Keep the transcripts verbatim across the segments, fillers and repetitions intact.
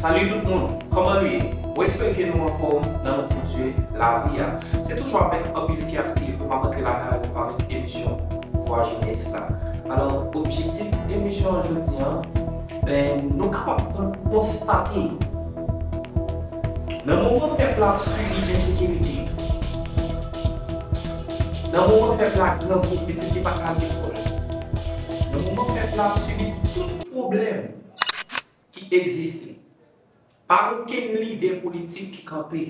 Salut tout moun, kòman nou ye? Mwen espere ke nou anfòm nan non Bondye lavi a. Se toujou avèk anpil fyète pou m ap antre lakay ou avèk emisyon Vwa Jenès la. Alò, objektif emisyon an jodi a, ben, nou kapab kon-, konstate, nan moman pèp la ap sibi ensekirite, nan moman pèp la grangou, pitit li pa ka al lekòl, nan moman pèp la ap sibi tout pwoblèm ki egziste, pa gen okenn lidè politik ki kanpe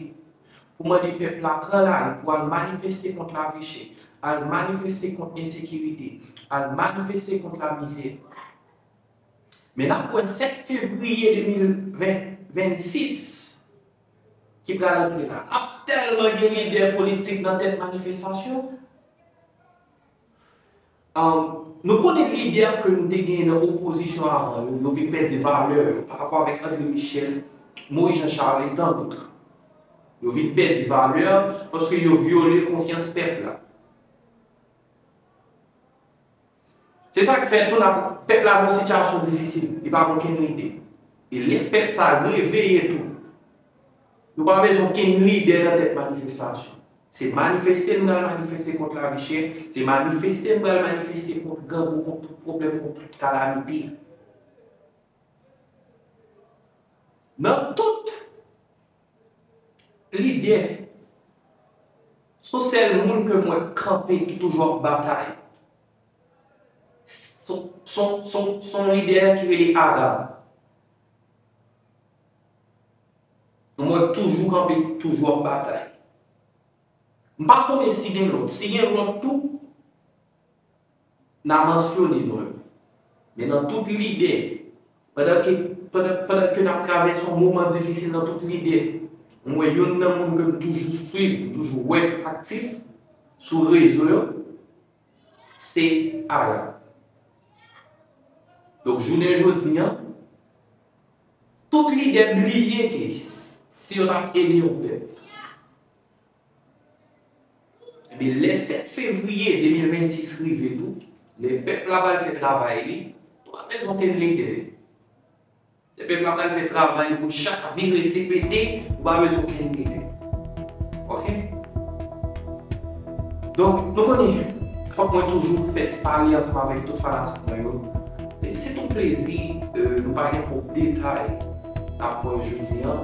pou mande pèp la pran lari pou al manifeste kont lavi chè, al manifeste kont ensekirite, al manifeste kont lamizè. Men n ap wè sèt fevriye de mil ven, vennsis ki pral antre la. Ap tèlman gen lidè politik nan tèt manifestasyon. Um, nou konnen lidè ke nou te genyen nan opozisyon avan yo, yo vin pèdi valè yo pa rapò avèk André Michel, Moïse Jean Charles et tant d'autres. Yo vin pèdi valè paske yo vyole konfyans pèp la. Se sa k fè tou n ap, pèp la nan sitiyasyon difisil, li pa gen okenn lidè. E lè pèp sa reveye tou, nou pa bezwen okenn lidè nan tèt manifestasyon. Se manifeste n pral manifeste kont lavi chè, se manifeste n pral manifeste kont grangou, kont tout pwoblèm, kont tout kalamite. Nan tout lidè, se yon sèl moun ke m wè k kanpe, ki toujou ap batay. Se yon, se yon, se yon, se yon lidè ki rele Arab. M wè k toujou kanpe, toujou ap batay. M pa konnen si gen lòt. Si gen lòt tou, n a mansyone non yo. Men nan tout lidè, pandan ke, pandan, pandan ke n ap travèse yon moman difisil nan tout lidè, m wè youn nan moun ke m toujou swiv, m toujou wè k aktif sou rezo yo, se Arab. Donk, jounen jodi a, tout lidè bliye ke si yo t ap ede yon pèp, ebyen, lè sèt fevriye de mil vennsis rive tou, lè pèp la pral fè travay li, nou pa bezwen okenn lidè. Lè pèp la pral fè travay li pou l chak vire sepete, nou pa bezwen okenn lidè. Oke? Donk, nou konnen, fòk mwen toujou fè ti pale ansanm avèk tout fanatik mwen yo. E se yon plezi, e, nou pa gen twòp detay n ap pran jodi a.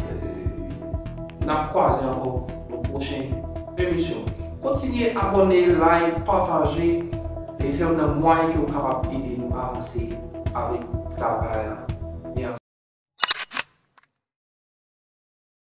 E, n ap kwaze ankò nan pwochen emisyon. Kontinye abòne, like, pataje. E se youn nan mwayen ke w kapab ede nou avanse avèk travay la.